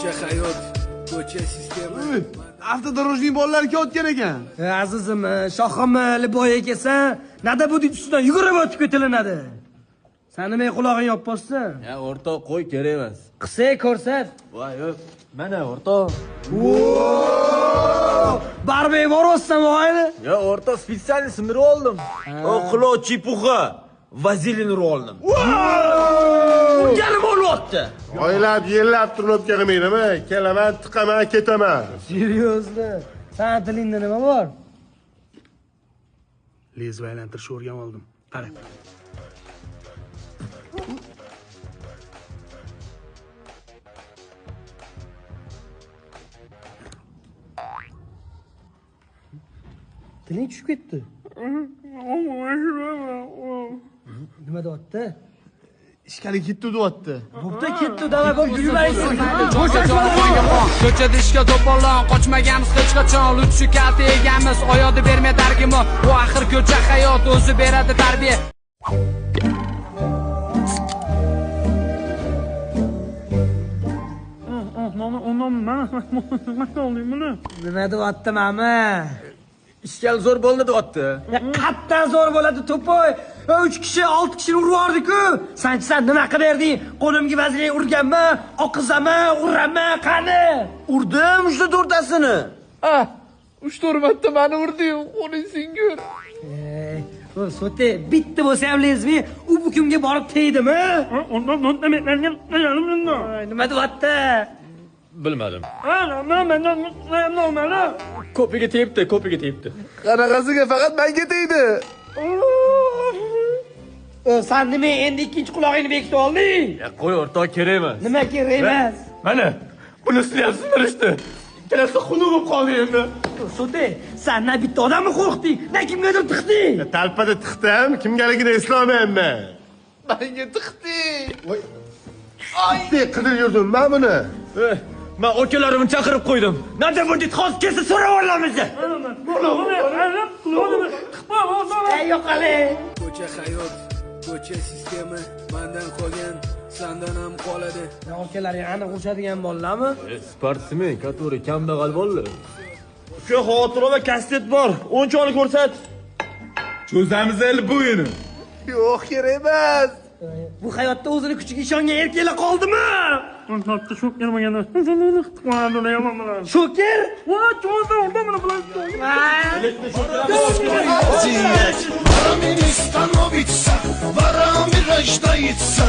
Ko'cha hayot, ko'cha sistema. Avtodorojning bolalari kelayotgan ekan. Azizim, shohim, liboya kelsa, nada bu ustidan yugurib o'tib ketilinadi. Sen nima qulog'ing yopib bossan? Ya o'rtoq qo'y, kerak emas. Qilsa ko'rsat. Voy, yo'q. Mana o'rtoq. Baribir boryapsan voyni. Ya o'rtoq специально sindirib oldim. O quloq chipuxa. Vazelin urib oldim. Urganim o'lyapti. Oylab, yillab turib kelmaydimi? Kelaman, tiqaman, ketaman. Seriyozmi? San tilingda nima bor? Lezva aylantirishni o'rganib oldim. Qara. Tiling tushib ketdi. Nima deyapti? Ishkali ketdi deyapti. Bo'pti, ketdi, davay bo'lib yurmaysiz. Ko'chada ishga to'polon, qochmaganmiz hech qachon, lutfi kalta yeganmiz, oyoqni bermay dargimi. Bu axir ko'cha hayot o'zi beradi tarbiya. Nima deyapti mama? Ishkal zo'r bo'ldi deyapti. Qattan zo'r bo'ladi to'poy. 3 kishi, 6 kishini urib yubordi-ku. Sen nima qilib berding? Qo'limga vazirlik urganman, oqizaman, uraman, qani? Urdim 3-4tasini. Ah, 3-4 marta meni urdi-yu, qo'ling singur. Bu so'te bitta bo'lsa ham lezmi, u bu kimga borib tegdimi? Nima deyapti? Bilmadim. Ko'piga tepdi, ko'piga tepdi. Qanaqasiga faqat menga tegdi. Sen nima endi ikkinchi qulog'ingni bekitib olding? Ya qo'y o'rtoq, kerak emas. Nima kerak emas? Mana, bunisini ham sindirishdi. Ikkalasi xunuk bo'lib qoldi endi. So'te, sen na bitta odamni qo'rqding, na kimgadir tiqding. Talpada tiqdim, kimgaligini eslolmayapman. Menga tiqding. Voy. Qidirib yurdim men buni. Men akalarimni chaqirib qo'ydim. Nada bu dit hozir kelsa so'rab olamiz. Ey yo'qoli. Ko'cha hayot, ko'cha sistema, mendan qolgan, sandan ham qoladi. Akalaring aniq urishadigan bolalarmi? Sportsmen, который kambag'al bolalar. Uka, xotira va kastet bor. 10 ko'rsat. Cho'zamiz endi bu yini. Yo'q, kerak emas. Bu hayotda o'zini kuchiga ishongan erkaklar qoldimi? Shoker? Становится, ворами рождается.